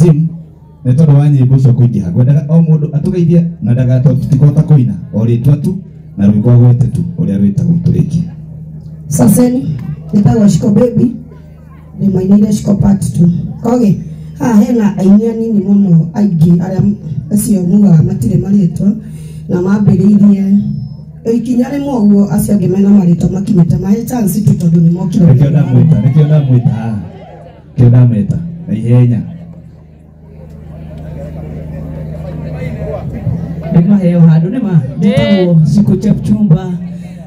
Kajim nĩ tondũ wa nyĩmbo icio kũingĩha ngwendaga o mũndũ atũgeithie na ndagatwa tũtikũhota kũina o rĩtwa tu na rwĩmbo agwete tu ũrĩa rwĩtagwo tũrĩkie. Saseni njĩtagwo Shiko Baby ndĩmainĩire Shiko part 2 koge haha hena aini anini mũno aingĩ arĩa acio mugaga matirĩ marĩtwa na mambĩrĩirie ikinya rĩmwe ũguo acio angĩ mena marĩtwa makinyĩte mahe chance tu tondũ nĩ mokire. Nĩkĩo ndamwĩta, nĩkĩo ndamwĩta haha, nĩkĩo ndamwĩta na ihenya. Nĩ maheo handũ nĩ ma njĩtagwo Shiko Chepchumba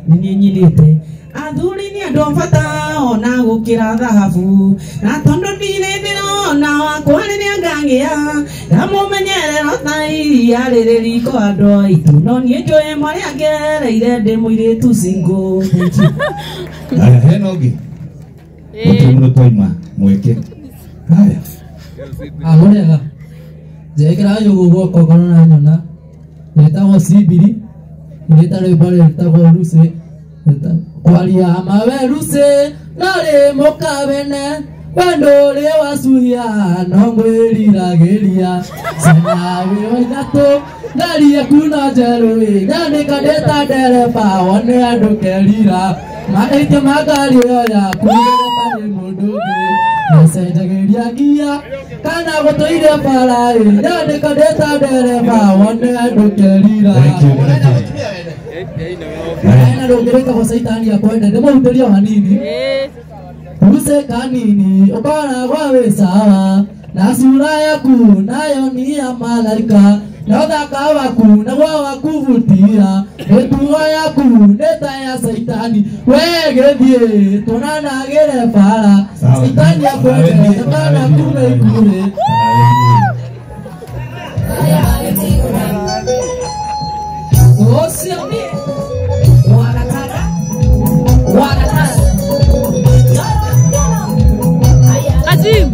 nĩ niĩ nyinĩte athuri nĩ andũ a bata ona gũkĩra thahabu na tondũ ndirĩ ndĩrona wakwa rĩrĩa ngagĩa ndamũmenyerera ta iria rĩrĩ riko andũ aitũ no niĩ njũĩ marĩa ngereire ndĩ mũirĩtu single. Haya, hena ũngĩ gũtirĩ mũndũ twaima mweke. Haya, Amũrega njekĩra yũgũ guoko ngoro na nyona ĩtagwo Sibiri ĩta rwĩmbo rwĩtagwo Lucy kwaria mawe Lucy narĩ mũkawene wendo ũrĩa wacuhia no ngwĩriragĩria cena wĩ wa ithatũ ngari yaku no njerũ ĩ nyandĩka ndĩ ta ndereba wone andũ kerira maĩtie ma ngari ĩyo yaku ndereba nĩ mũndũ ũngĩ nacenjagĩria ngia kana gũtũire bara ĩ nyandĩka ndĩ ta ndereba wone andũ kerira. Thank you, thank you. Hena rũngĩ rwĩtagwo Caitani akwende ndĩmũhutĩrie o hanini Use kanini ũkoragwo wĩ sawa na sura yaku nayo ni ya malaika na ũthaka waku naguo wa kuvutia mĩtugo yaku nĩ ta ya Caitani we gĩthiĩ tũnanagĩre bara Caitani akwende kana kume ikuhĩ. Ũcio nĩ wagatanga wagatanga Kajim.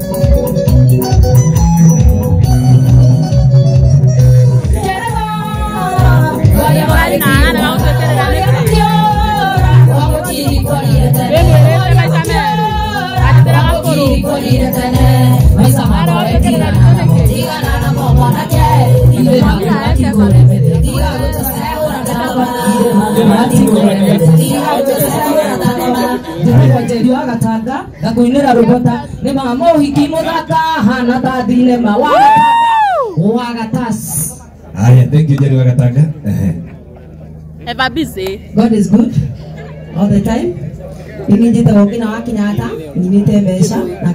Njeri wa Gatanga ngakuinĩra rwĩmbo ta nĩ ma mũhiki mũthaka hana ta thinema wa Wagatas. Haya, thank you Njeri wa Gatanga. Ever busy. God is good all the time. Mimi njĩtagwo Ngina wa Kenyatta nyinĩte mbeca na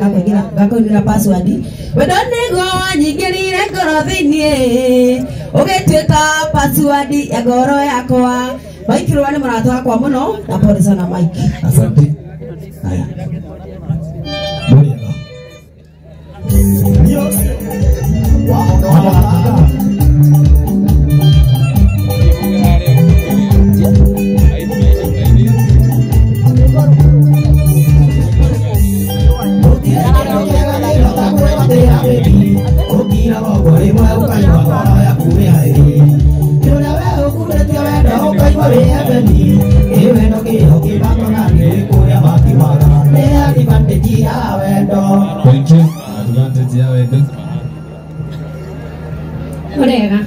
ngakuinĩra password wendo nĩguo wanyingĩrire ngoro thĩiniĩ ũgĩtuĩka password ya ngoro yakwa. Mike Rũa nĩ mũrata wakwa mũno na pole sana Mike. Asante. Haya. Mũrĩega. Thank you. Advantage ya wendo. Mũrĩega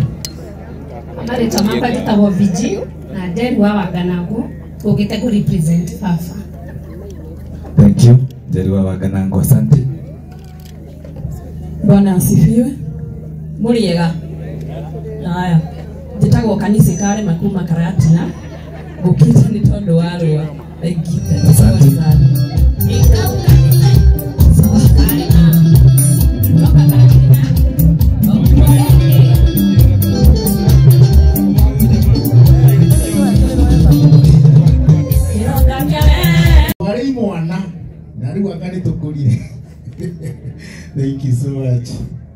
marĩtwa makwa njĩtagwo Viji na Njeri wa Wanganangũ ũgĩte kũ represent baba. Thank you. Njeri wa Wanganangũ, asante. Bwana asifiwe. Mũrĩega. Haya, njĩtagwo Kanisi Karema kuma Karatina ngũkĩte nĩ tondũ wa rũa. Thank you. Asante. Thank you so much.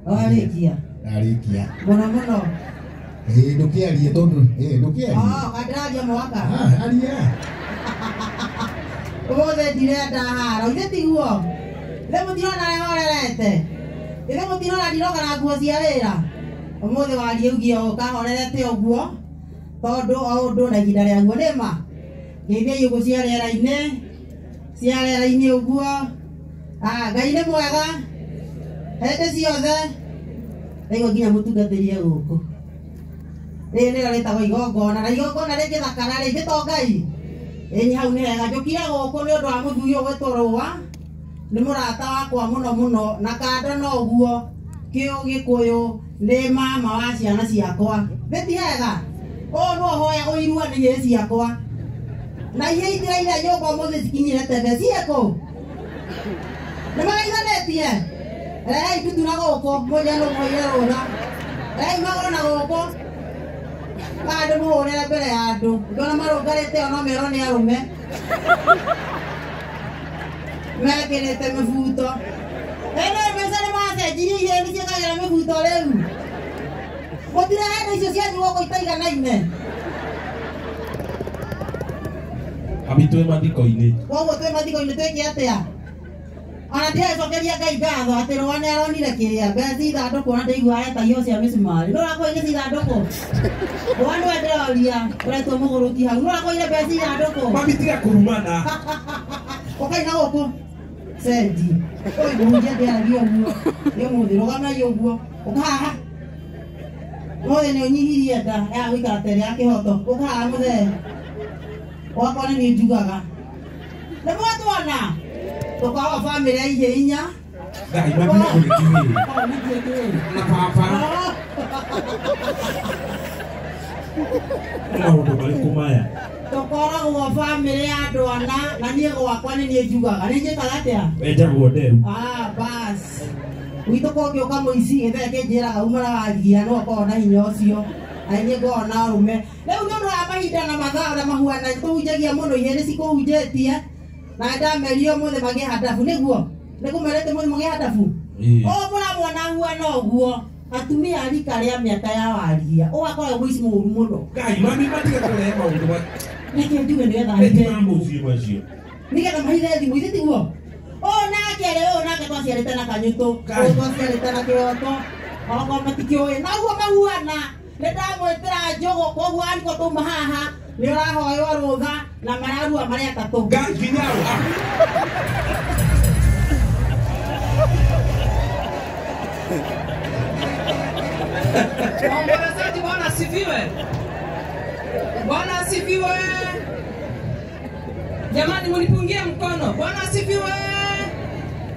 Warĩkia. Ndarĩkia. Mũno mũno. Ĩĩ ndũkĩarie tondũ ĩĩ ndũkĩarie. Oh, kandĩraria mwaka. Ah, aria. Ũmũthĩ ndirenda haro, ithe tiguo. Ithe mũtirona ũrĩa horerete. Ithe mũtirona ndiroka na nguo cia wĩra. Ũmũthĩ warie ugie ũkahorerete ũguo tondũ o ũndũ na ihinda rĩaguo nĩ ma. Ngeithia ũguo cia rĩera-inĩ, cia rĩera-inĩ ũguo. Ah, Ngai nĩ mwega hĩndĩ ciothe. Ndaigua nginya mũtungatĩri e gũkũ. Rĩrĩ nĩrĩo rĩtagwo igongona na igongona rĩngĩthakara rĩ to Ngai. Ĩĩ hau nĩ hega. Njũkire gũkũ nĩ ũndũ wa mũthuri ũyũ gwĩtwo Rũa. Nĩ mũrata wakwa mũno mũno na kando no ũguo kĩũ Gĩkũyũ nĩ mama wa ciana ciakwa. Nĩ ti hega? Ũũ no hoya ũirua nĩ ihĩĩ ciakwa. Na ihĩĩ itiraire nyũmba ũmũthĩ cikinyire tene ciĩ kũ? Nĩ maraithanĩtie? Rehei ndutu na gũkũ mũnje nũ mũire rũtha. Rehei magũrũ na gũkũ. Kana ndĩmũhũrĩre mbere ya andũ. Ngĩona marũngarĩte o no merwo nĩ arũme. Mekĩrĩte mĩbuto. Ĩno mbeca nĩ macenjirie ihĩĩ nĩ ciĩkagĩra mĩbuto rĩu. Mũtirehete icio cianyu gũkũ itaiganaine. Ami twĩ mathiko-inĩ. Koguo twĩ mathiko-inĩ twĩke atĩa? Ona ndirecokeria Ngai ngatho atĩ Rũa nĩ aronire kĩrĩa mbeca ithandũkũ ona ndaigua etagio cia mĩcumarĩ. Nũ ũrakoire ithandũkũ? Rũa nĩwe ndĩroria ũretwo mũgũrũki hau. Nũ ũrakoire mbeca ithandũkũ? Mami tiga kũrumana. Ũkai na gũkũ. Sendi. Oi mũhunjia ndĩaragia ũguo. Nĩ ũmũthĩ rũgamai ũguo. Ũka haha. Ũmũthĩ nĩ ũnyihirie nda ya gũikara ta ĩrĩa ya kĩhoto. Ũka haha mũthee. Wakwa nĩ niĩ njugaga. Nĩ mwatuona? Tũkoragwo bamĩrĩ ya ihĩĩ inya. Ngai mami nĩ kũrĩ kĩhĩĩ. Na baba. Nĩ maũndũ marĩkũ maya? Tũkoragwo bamĩrĩ ya andũ ana na niĩ gwakwa nĩ niĩ njugaga. Nĩ njĩkaga atĩa? Wenjagwo nderu. Ah, bas. Gwitũ kũngĩũka mũici gĩthee kĩnjĩraga uma na waria no akorwo na hinya ũcio. Na niĩ ngoragwo na arũme. Rĩu nĩ ũndũ wa mahinda na mathaa ũrĩa mahuana tũhunjagia mũno ihĩĩ nĩ cikũhunjĩtie. Na ndamerire ũmũthĩ magĩe handabu nĩguo? Nĩngũmerĩte ũmũthĩ magĩe handabu? Ũũ mũramwona huana ũguo atumia a rika rĩa mĩaka ya waria. Ũũ akoragwo mũici mũũru mũno. Ngai mami matiga kũrehe maũndũ ma Nĩkĩ njuge nĩgetha Nĩ ti hithe ma mũciĩ macio. Nĩgetha mahithe thimũ ithe tiguo? Ũũ nake rĩ, ũũ nake twaciarĩte na kanyũtũ, ũũ twaciarĩte na kĩroto, okorwo matikĩũĩ. Na ũguo mahuana. Nĩ ndamwĩtĩra njũgũ koguo ariko twauma haha nĩ ũrahoywo rũtha na mararua marĩ atatũ. Ngai nginya rũ. Waombolezaji, Bwana asifiwe. Bwana asifiwe. Jamani mnipungie mkono. Bwana asifiwe.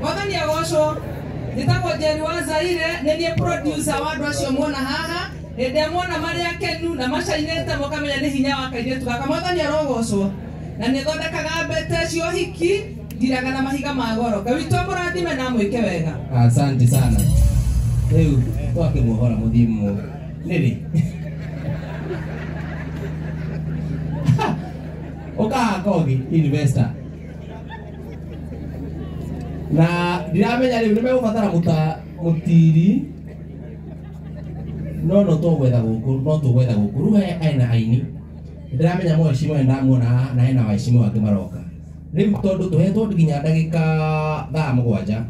Mwathani agocwo. Njĩtagwo Njeri wa Zaire, nĩ niĩ producer wa andũ acio muona haha. Hĩndĩ ĩrĩa muona marĩ akenu na macainĩte mũkamenya nĩ hinya wa kairĩtu gaka. Mwathani arogocwo. Na nĩ thondekaga mbete cia ũhiki, ndiraga na mahiga ma goro. Ngai witũ amũrathime na amwĩke wega. Asante sana. Rĩu twakĩmuohora mũthiĩ nĩrĩ? Ũkaha Kogi investor. Na ndiramenya rĩu nĩmegũbatara mũtiri no no tũgwetha gũkũ, no tũgwetha gũkũ. Rĩu hena aini. Ndiramenya mheshimiwa ndamuona haha na hena waheshimiwa angĩ maroka. Rĩu tondũ tũhetwo nginya ndagĩka thaa 7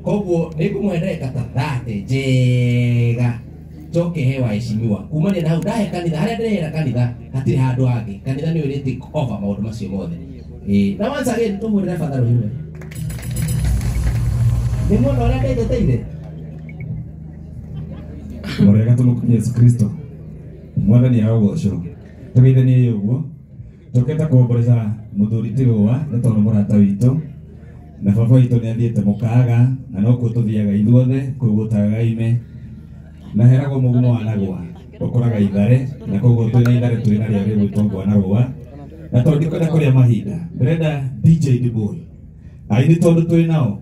koguo nĩngũmũhe ndagĩka ta 30 njega njoke he waheshimiwa. Kumania na hau ndahe kanitha, harĩa ndĩrehera kanitha hatirĩ handũ hangĩ. Kanitha nĩyo ĩrĩ take over maũndũ macio mothe. Na once again tũhũrĩre batha rũhĩ rwega. Nĩ muona ũrĩa ndenjeteire? Mũrega tũmũkumie Yesu Kristo. Mwathani arogocwo. Tũgeithanie ũguo. Tũkĩte kuomboreca mũthuri ti Rũa nĩ tondũ mũrata witũ na baba witũ nĩ athiĩte mũkaga na nokuo tũthiaga ithuothe kũu gũtagaga ime na heragwo mũgumo wa nagwa ũkoraga ithare na koguo twĩna ithare twĩna rĩa rĩgwĩtwo Bwana Rũa na tondũ ndikwenda kũrĩa mahinda ndĩrenda DJ Dboy aini tondũ twĩ nao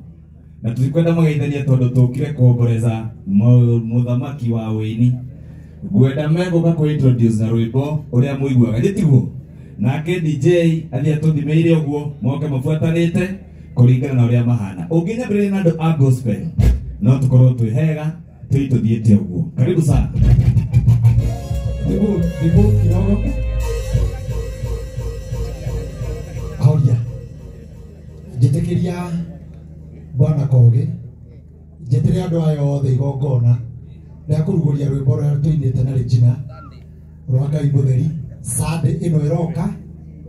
na tũtikwenda mageithanie tondũ tũkire kuomboreza mũthamaki wa wĩini. Ngwenda megũka kũ introduce na rwĩmbo ũrĩa mũiguaga nĩ tiguo? Nake DJ athiĩ atũthimĩire ũguo moke mabuatanĩte kũringana na ũrĩa mahana. Ũngĩnyambĩrĩria na andũ a gospel no tũkorwo twĩ hega twĩ tũthiĩte ũguo. Karibu sana. Hebu kidogo. Ahoria. Njĩtĩkĩria Bwana Kogi, njĩtĩre andũ aya othe igongona rĩa kũrugũria rwĩmbo rũrĩa tũinĩte na Regina rwa Ngai Mũtheri. Sunday ĩno ĩroka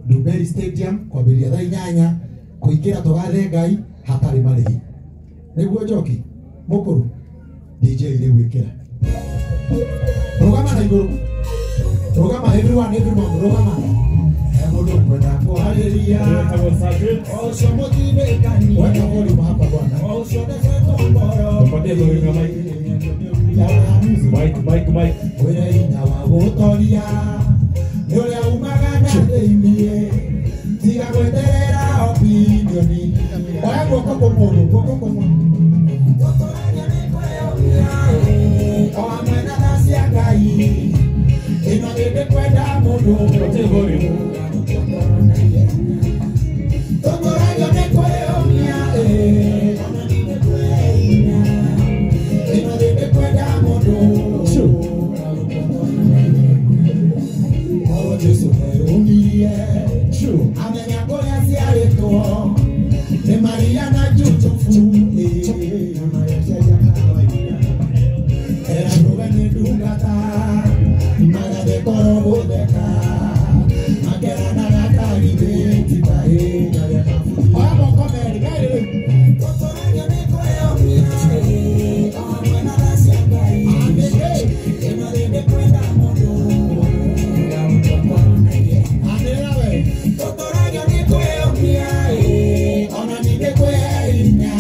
Ndumberi Stadium kwambĩrĩria thaa 8 kũingĩra tũgathe Ngai hatarĩ marĩhi. Nĩguo Njoki mũkũrũ DJ rĩu ĩkĩra. Rũgama na igũrũ. Rũgama everyone everyone rũgama. He mũndũ kwenda kwarĩria. Ũcio mũtindĩkani. Weka volume hapa bwana. Ũcio ndecetwo ngoro. Tupatie volume ya mic. Mic mic mic. Wĩra hinya wa gũtoria. Nĩ ũrĩa umaga na thĩiniĩ. Tiga gweterera opinion. Oya guoko kwa mũndũ, guoko kwa mũndũ. Gũtũragia nĩ kwĩyũmia. O hamwe na tha cia Ngai. Ĩno thĩ kwenda mũndũ. Tupatie volume. Tũtũragio nĩ kwĩyũmia. Ona ningĩ kwĩhinya. Ĩno thĩ kwenda mũndũ. O Jesu nĩeyũmirie. Amenya kũrĩa ciarĩtwo nĩ Maria na Jusufu. Na Maria ciaria kawaida. Erandũwe nĩ ndungata magathiĩ korwo gũtheka makeranaga karibĩ ti kahinda rĩa mabuti. Oya moko merĩ merĩ rĩu. Tũtũragio nĩ kwĩyũmia. O hamwe na tha cia Ngai. Ĩno thĩ ndĩkwenda mũndũ. Anĩrĩra we. Tũtũragio nĩ kwĩyũmia. Ona ningĩ kwĩhinya.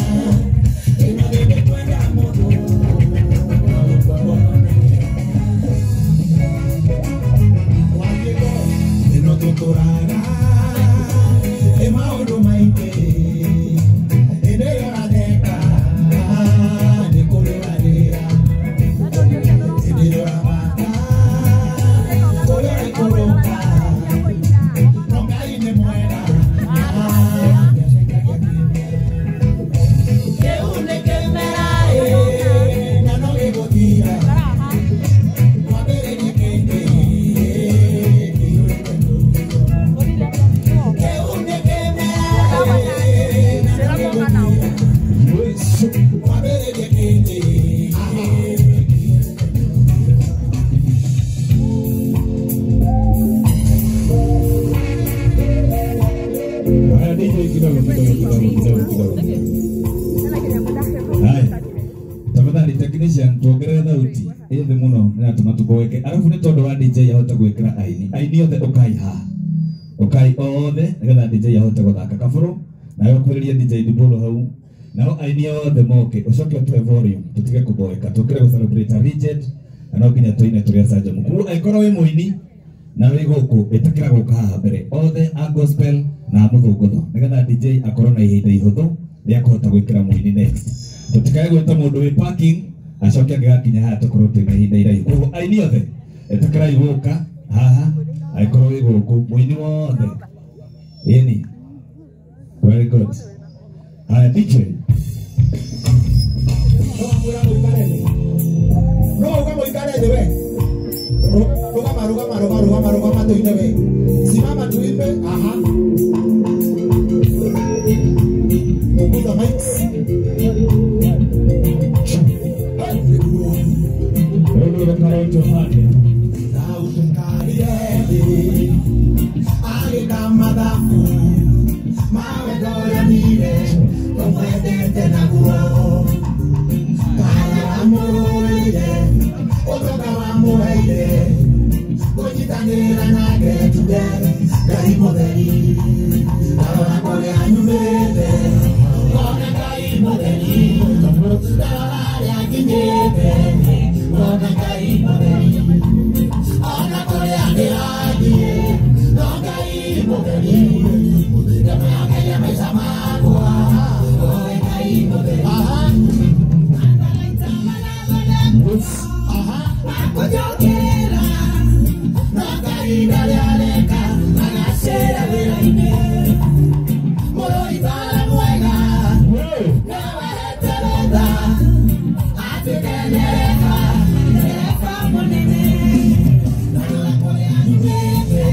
Ĩno thĩ ndĩkwenda mũndũ. Ĩno tũtũraga ĩ maũndũ maingĩ. Ĩndĩ ĩyo ũratheka nĩ kũrĩ ũrarĩra. Ĩndĩ ĩyo ũramaka kũrĩ ũraikũrũka. No Ngai nĩ mwega. Kĩu nĩ kĩmera na no gĩgũthira. Mwambĩrĩrie kĩngĩ kĩiyũrĩte Kĩu nĩ kĩmera na no gĩgũthira. Mwambĩrĩrie kĩngĩ. Haya DJ kidogo kidogo kidogo kidogo kidogo. Haya. Tafadhali technician tuongerere thauti ĩ thĩ mũno nĩratũma tũgoeke. Arabu nĩ tondũ wa DJ ahote gwĩkĩra aini. Aini othe ũkai haha. Ũkai othe nĩgetha DJ ahote gũthaka kabũrũ. Nawe ũkuhĩrĩrie DJ Dibolo hau. Nao aini othe moke ũcoke ũtũhe volume tũtige kũboeka. Tũkĩre gũ celebrate a legend na no nginya tũine tũrĩ acanjamũku. Koguo angĩkorwo wĩ mũini na wĩ gũkũ ĩtĩkĩra gũka haha mbere othe a gospel na a mũthũngũtho nĩgetha DJ akorwo na ihinda ihũthũ rĩa kũhota gwĩkĩra mũini next. Tũtikae gwĩta mũndũ wĩ parking acoke angĩgakinya haha tũkorwo twĩna ihinda iraihu. Koguo aini othe ĩtĩkĩrai gũka haha angĩkorwo wĩ gũkũ mũini wothe. Ĩni. Very good. Haya DJ. No uga mũikare thĩ we. Rũgama rũgama rũgama rũgama rũgama tũine we. Simama tuimbe. Aha. Punguza mics. Rũrũ rũkaroitwo hande. Sautukarie thĩ agĩka mathabu mawendoranire tũmwendete naguo. Kana wamũrũĩire ũtonga wamũheire kũnyitanĩra nake tuge Ngai mũtheri. Ndarora kũrĩa nyumĩte ngona Ngai mũtheri. Ndarora harĩa nginyĩte ngona Ngai mũtheri. Ona kũrĩa ndĩrathiĩ no Ngai mũtheri. Ndamũyokeria maica makwa oe Ngai mũtheri. Aha. Aha. Makũnjokerera no Ngai ndarĩ areka agacĩra wĩra-inĩ. Mũrũi bara mwega nĩwe heteretha atuĩke ndereba ndereba mũnene. Ndarora kũrĩa nyumĩte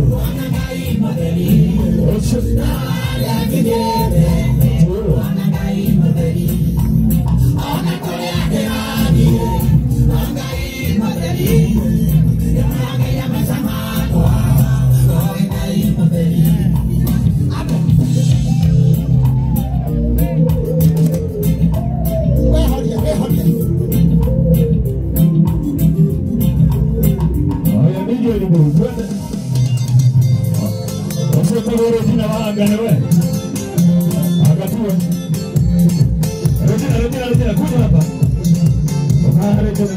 ngona Ngai mũtheri. Ndarora harĩa nginyĩte ngona Ngai mũtheri. Ona kũrĩa ndĩrathiĩ no Ngai mũtheri. Ndĩmũyokeria maica makwa oe Ngai mũtheri. Wehoria, wehoria. Ngane wewe. Akatuwe. Regina, Regina, Regina, kuja hapa. Ah, Regina.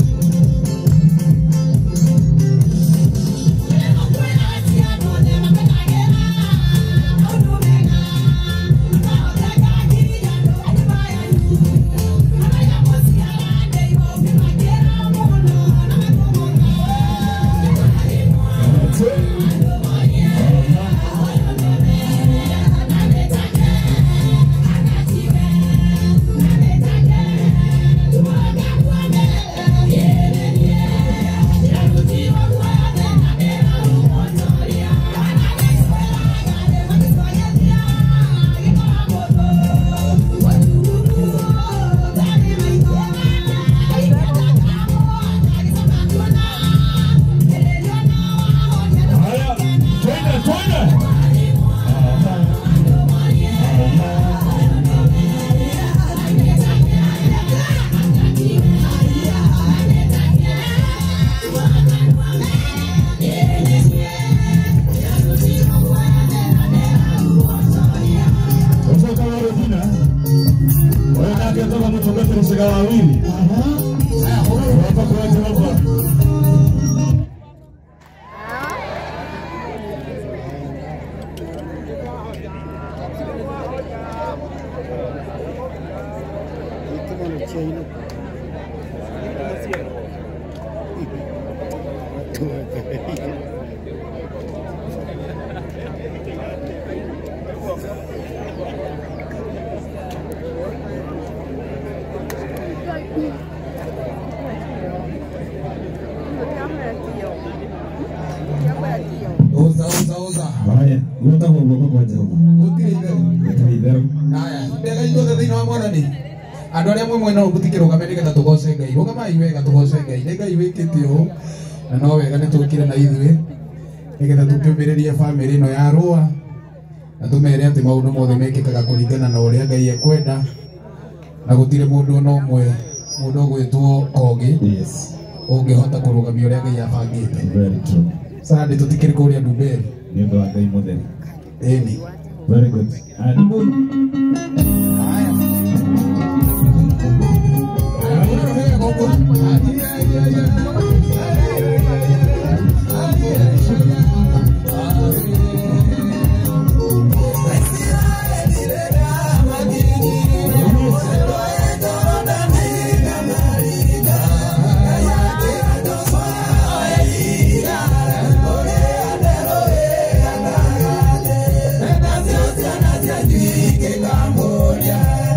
Andå arä a mwä mwena å må rå nä getha tå goce Ngai rå gamai wega tå goce Ngai nä Ngai wä kä te å na no wega nä tå kire na ithuä nä getha tå kä å mä rä rie bamä rä ä no ya rũa na tå mere atä maå ndå mothe mekĩkaga kũringana na ũrĩa Ngai ekwenda na gũtirĩ mũndũ ona ũmwe mũndũ ũgwĩtwo Kogĩ ũngĩhota kũrũgamia ũrĩa Ngai abangĩte. Sande tũtikĩrĩ kũrĩa Ndumberi nĩ ũndũ wa Ngai mũtheru. Ĩni. Very good. Yeah.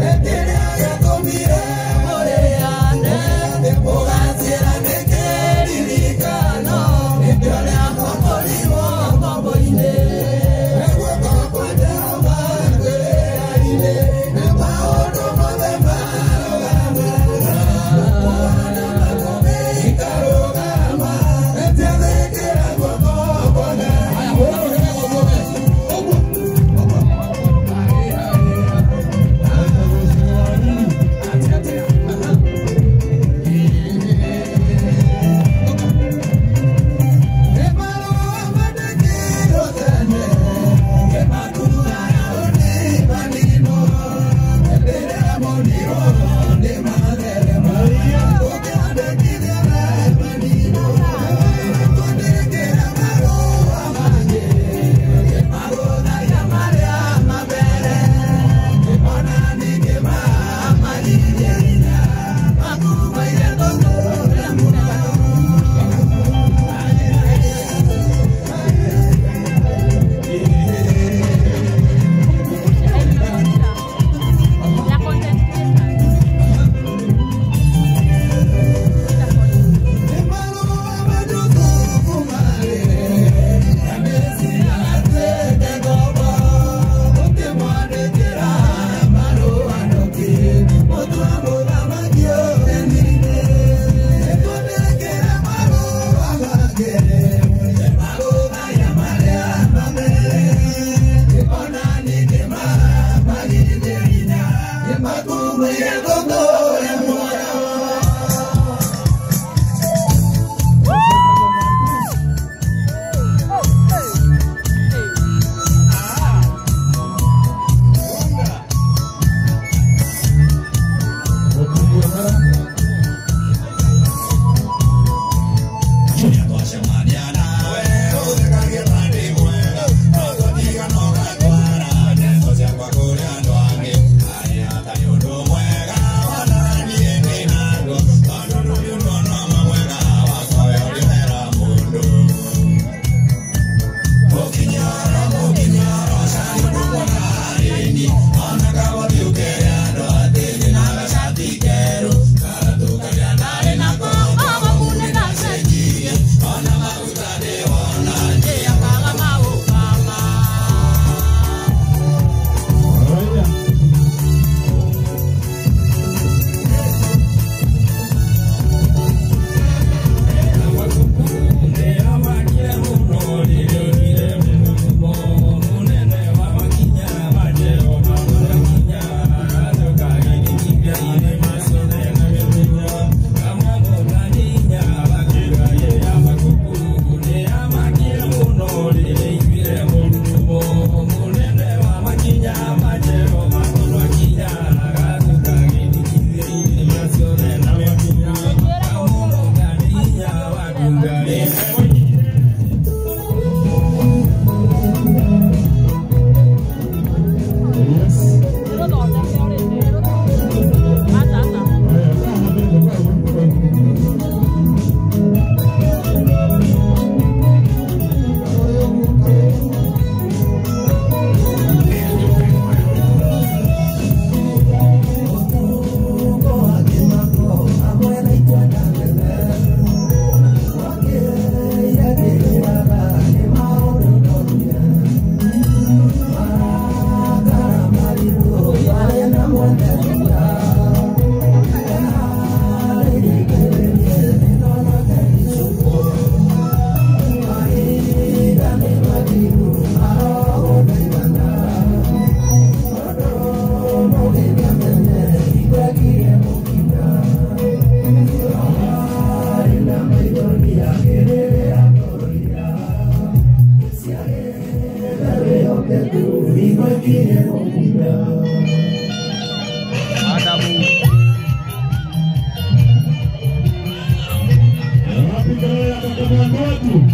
Thank you.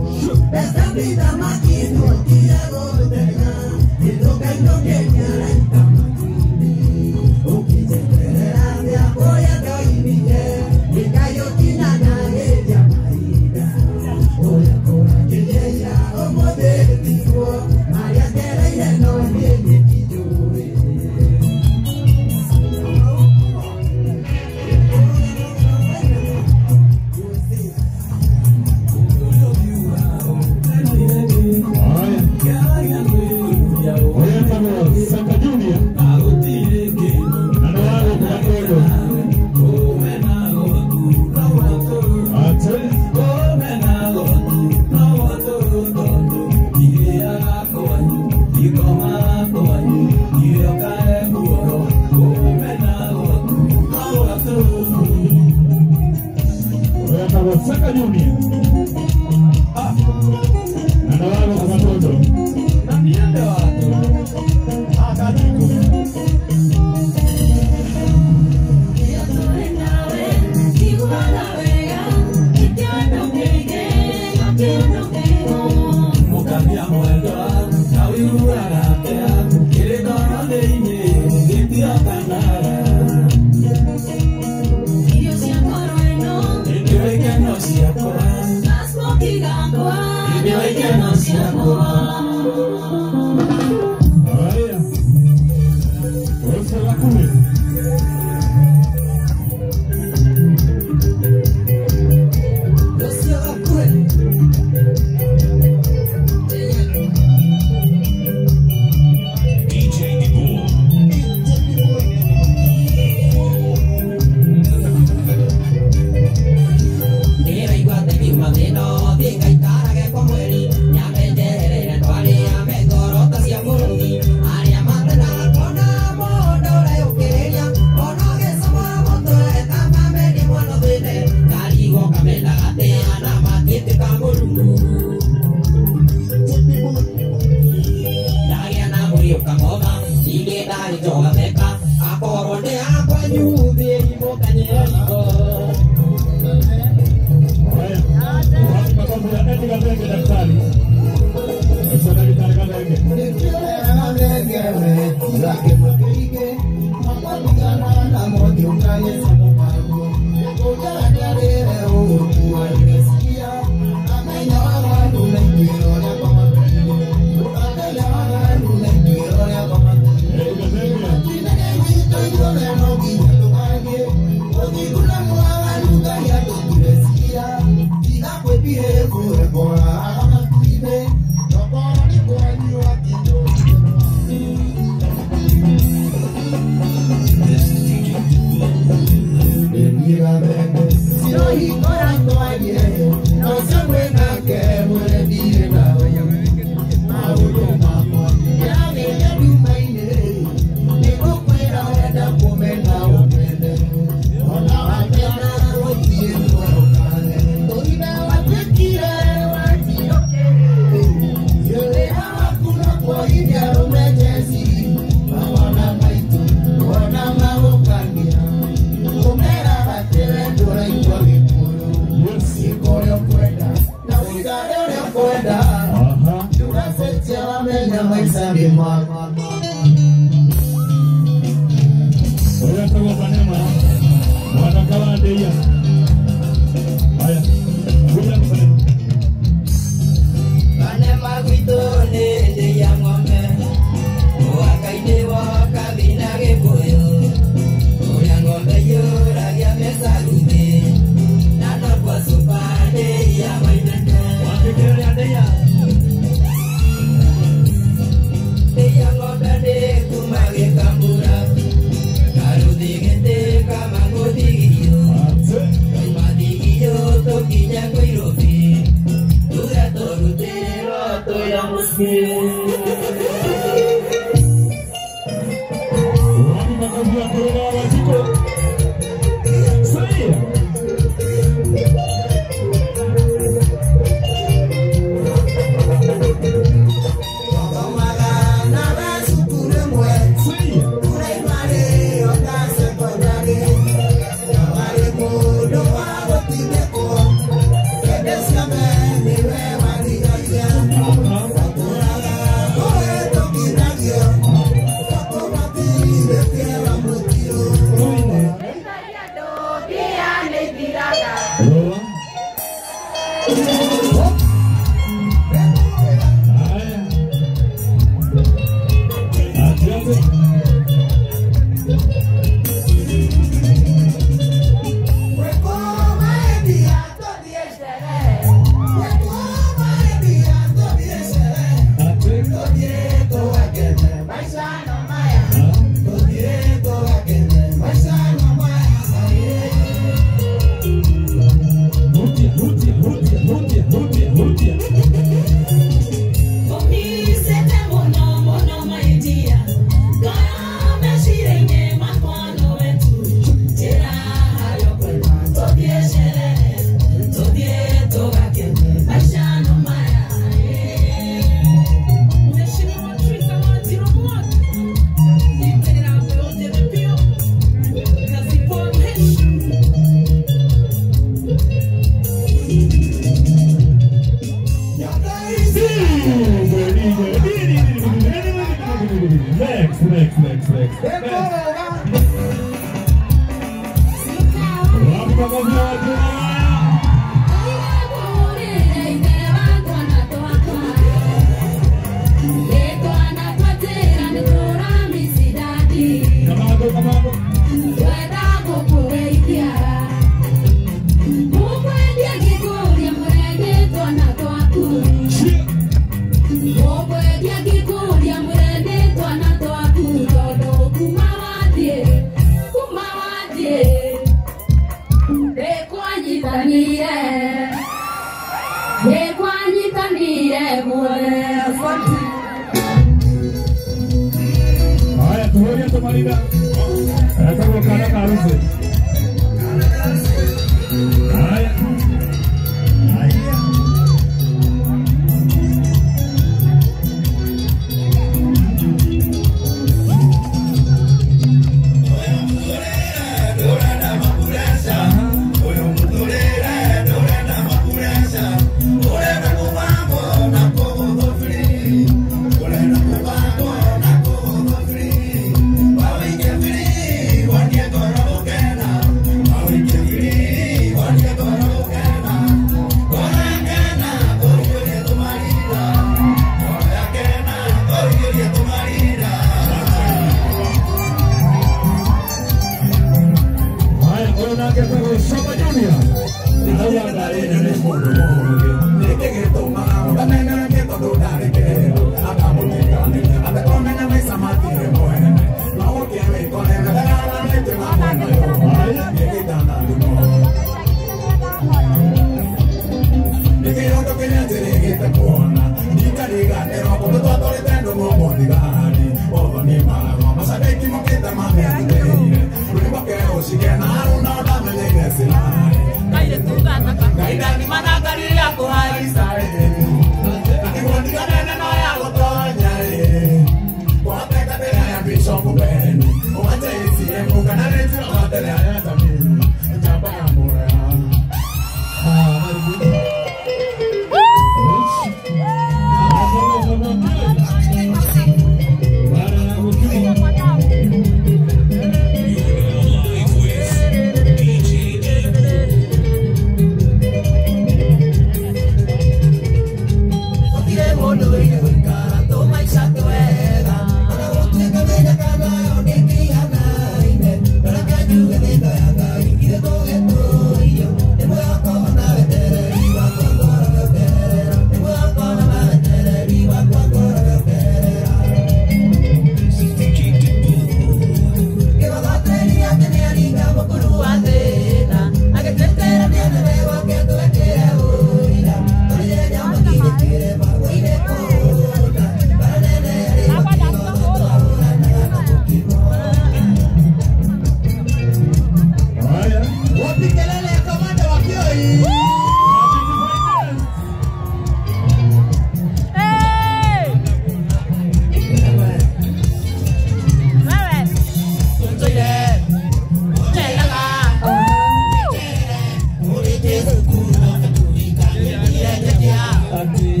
Thank you.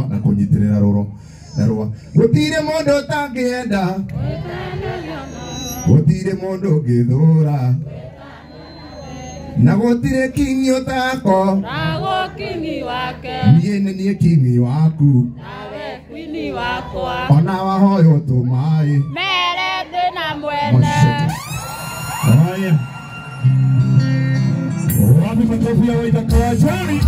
Na kunyitirira ruro na rwa gutire mundu utangienda gutire mundu ungithura na gutire kingi utako nago kingi wake nie ni nie kingi waku nawe kwini wakwa ona wahoyo tumai mere ndina mwene. Haya, wapi makofi ya Waithaka wa Njeri?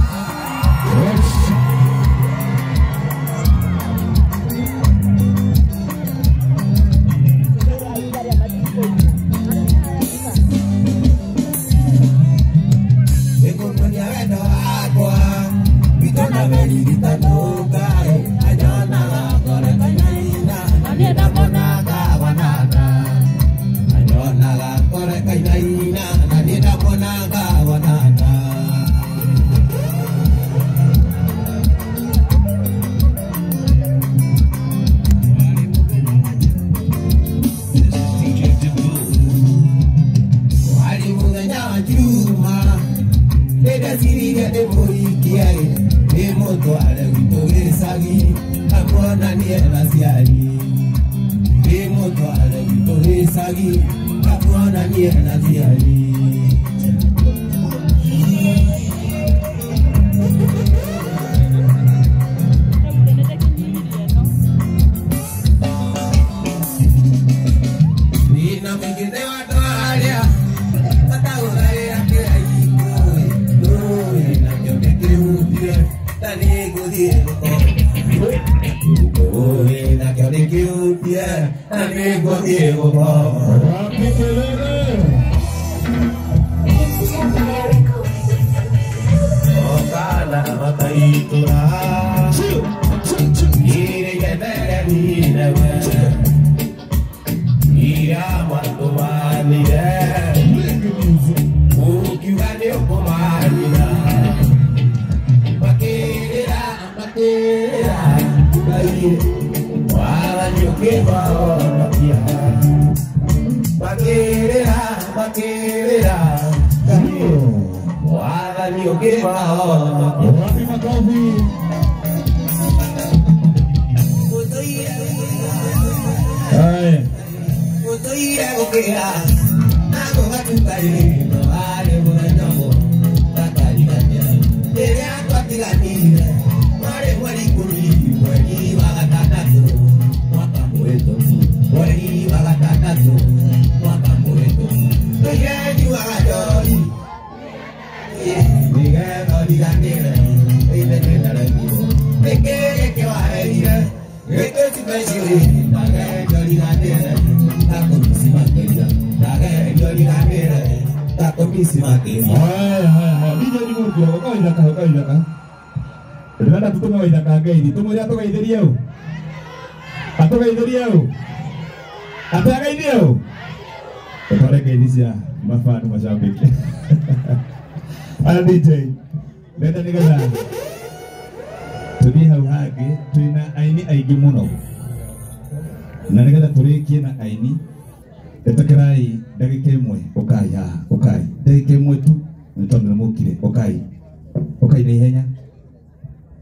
Ukai na ihenya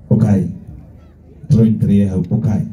ukai. Turointirie hau ukai.